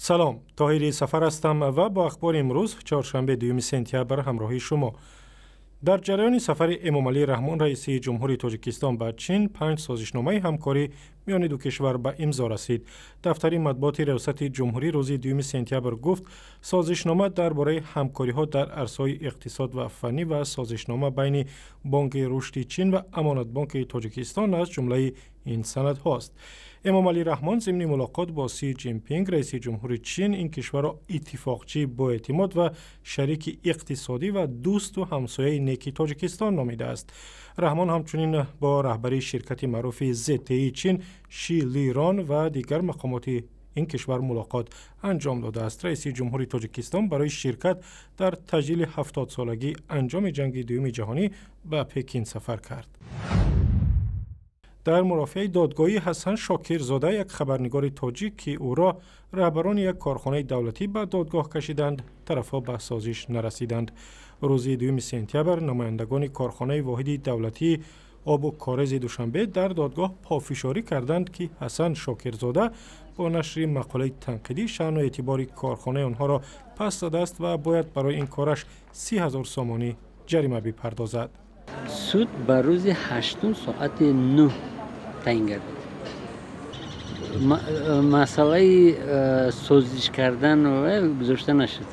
Салом, Тоҳири Сафар ҳастам ва бо ахбори имрӯз, чоршанбе, 2 сентябр, ҳамроҳи шумо. Дар ҷараёни сафари Эмомалӣ Раҳмон, раиси ҷумҳури Тоҷикистон, ба Чин панҷ созишномаи ҳамкорӣ миёни ду кишвар ба имзо расид. Дафтари матбуоти Риёсати Ҷумҳурӣ рӯзи 2 сентябр гуфт, созишнома дар бораи ҳамкориҳо дар арсаҳои иқтисод ва фаннӣ ва созишнома байни Бонки Рушди Чин ва Амонатбонки Тоҷикистон аз ҷумлаи ин санадҳост. Эмомалӣ Раҳмон зимни мулоқот бо Си Ҷинпинг, раиси ҷумҳури Чин, ин кишварро иттифоқчӣ боэътимод ва шарики иқтисодӣ ва дӯсту ҳамсояи неки Тоҷикистон номидааст. Раҳмон ҳамчунин бо раҳбарии ширкати маъруфи ZTE Чин, Ши Лирон, ва дигар мақомоти ин кишвар мулоқот анҷом додааст. Раиси ҷумҳури Тоҷикистон барои ширкат дар таҷлили 70-солагии анҷоми ҷанги дуюми ҷаҳонӣ ба Пекин сафар кард. Дар мурофиаи додгоҳии Ҳасан Шокирзода, як хабарнигори тоҷик, ки ӯро раҳбарони як корхонаи давлатӣ ба додгоҳ кашиданд, тарафҳо ба созиш нарасиданд. Рӯзи 2 сентябр намояндагони корхонаи воҳиди давлатии обу корези Душанбе дар додгоҳ пофишорӣ карданд, ки Ҳасан Шокирзода бо нашри мақолаи танқидӣ шаъну эътибори корхонаи онҳоро пас додааст ва бояд барои ин кораш 30 000 сомонӣ ҷарима бипардозад. Суд ба рӯзи 8-ум соати 9 таъин гардид. Масъалаи созиш кардан гузошта нашуд.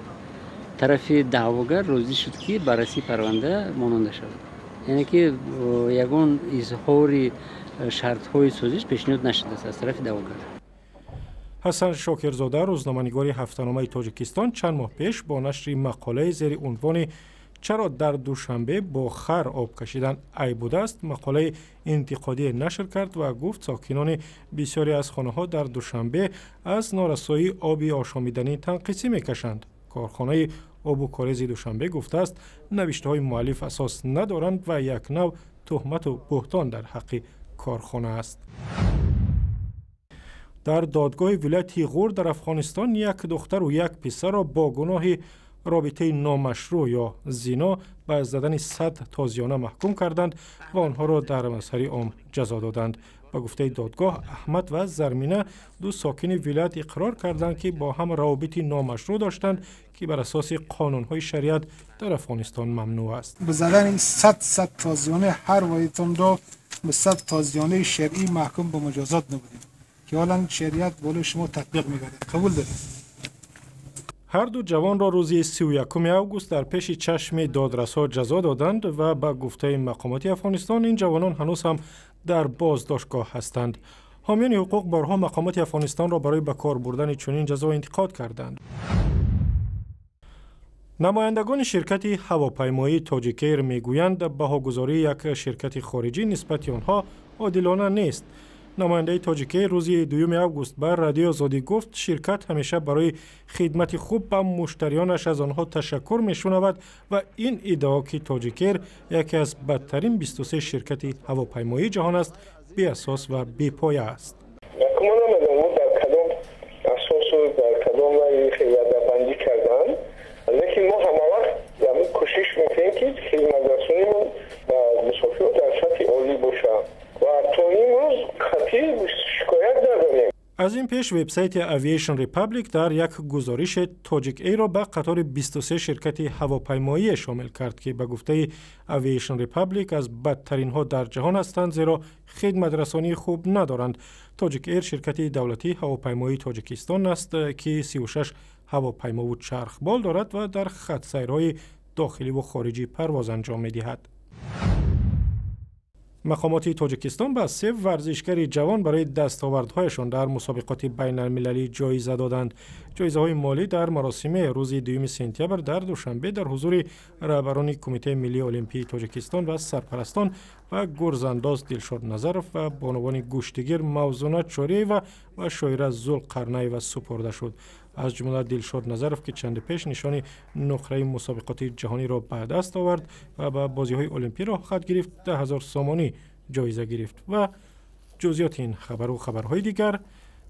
Тарафи даъвогар розӣ шуд, ки баррасии парванда монанда шавад, яъне ки ягон изҳори шартҳои созиш пешниҳод нашудааст аз тарафи даъвогар. Ҳасан Шокирзода, рӯзноманигори ҳафтаномаи Тоҷикистон, чанд моҳ пеш бо нашри мақолаи зери унвони «Чаро дар Душанбе бо хар об кашидан айб будааст» мақолаи интиқодие нашр кард ва гуфт, сокинони бисёре аз хонаҳо дар Душанбе аз норасоии оби ошомиданӣ танқисӣ мекашанд. Корхонаи обу корези Душанбе гуфтааст, навиштаҳои муаллиф асос надоранд ва як нав туҳмату буҳтон дар ҳаққи корхона аст. Дар додгоҳи вилояти Ғур дар Афғонистон як духтару як писарро бо гуноҳи робитаи номашрӯъ ё зино ба задани 100 тозиёна маҳкум карданд ва онҳоро дар мазҳари ом ҷазо доданд. Ба гуфтаи додгоҳ, Аҳмад ва Зармина, ду сокини вилоят, иқрор карданд, ки бо ҳам равобити номашрӯъ доштанд, ки бар асоси қонунҳои шариат дар Афғонистон мамнӯъ аст. به زدن صد صد تازیانه هر واحدتان را به 100 تازیانه شرعی محکوم به مجازات نمودیم که حالا شریعت بالای شما تطبیق میگردد. قبول دارید؟ Ҳарду ҷавонро рӯзи 31 август дар пеши чашми додрасҳо ҷазо доданд ва ба гуфтаи мақомоти Афғонистон, ин ҷавонон ҳанӯз ҳам дар боздоштгоҳ ҳастанд. Ҳомиёни ҳуқуқ борҳо мақомоти Афғонистонро барои ба кор бурдани чунин ҷазо интиқод карданд. Намояндагони ширкати ҳавопаймоии Тоҷикэйр мегӯянд, баҳогузории як ширкати хориҷӣ нисбати онҳо одилона нест. Намояндаи Тоҷикэйр рӯзи 2 август ба Радиои Озодӣ гуфт, ширкат ҳамеша барои хидмати хуб ба муштариёнаш аз онҳо ташаккур мешунавад ва ин иддао, ки Тоҷикэйр яке аз бадтарин 23 ширкати ҳавопаймоии ҷаҳон аст, беасос ва бепоя аст. Ма намедонам, дар кадом асосу дар кадом радабандӣ карданд, лекин мо ҳамавақт кӯшиш мекунем, ки хизматрасонимон ба мусофирон дар сатҳи олӣ бошад ва то имрӯз қатъӣ шикоят надорем. Аз ин пеш вебсайти Aviation Republic дар як гузорише Тоҷик Эйрро ба қатори 23 ширкати ҳавопаймоие шомил кард, ки ба гуфтаи Aviation Republic аз бадтаринҳо дар ҷаҳон ҳастанд, зеро хидматрасонии хуб надоранд. Тоҷик Эйр ширкати давлатии ҳавопаймоии Тоҷикистон аст, ки 36 ҳавопаймову чархбол дорад ва дар хатсайрҳои дохиливу хориҷӣ парвоз анҷом медиҳад. Мақомоти Тоҷикистон ба се варзишгари ҷавон барои дастовардҳояшон дар мусобиқоти байналмилалӣ ҷоиза доданд. Ҷоизаҳои молӣ дар маросими рӯзи 2 сентябр дар Душанбе дар ҳузури раҳбарони Кумитаи миллии олимпии Тоҷикистон ва сарпарастон ба гурзандоз Дилшод Назаров ва бонувони гӯштигир Мавзуна Чориева ва Шоира Зулқарнаева супурда шуд. Аз ҷумла Дилшод Назаров, ки чанде пеш нишони нуқраи мусобиқоти ҷаҳониро ба даст овард ва ба бозиҳои олимпӣ роҳ гирифт, 10 000 сомонӣ ҷоиза гирифт. Ва ҷузъиёти ин хабару хабарҳои дигар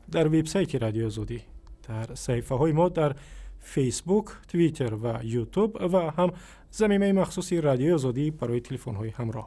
дар вебсайти Радиои Озодӣ, дар саҳифаҳои мо дар Фейсбук, Твиттер ва Ютуб ва ҳам замимаи махсуси Радиои Озодӣ барои телефонҳои ҳамроҳ.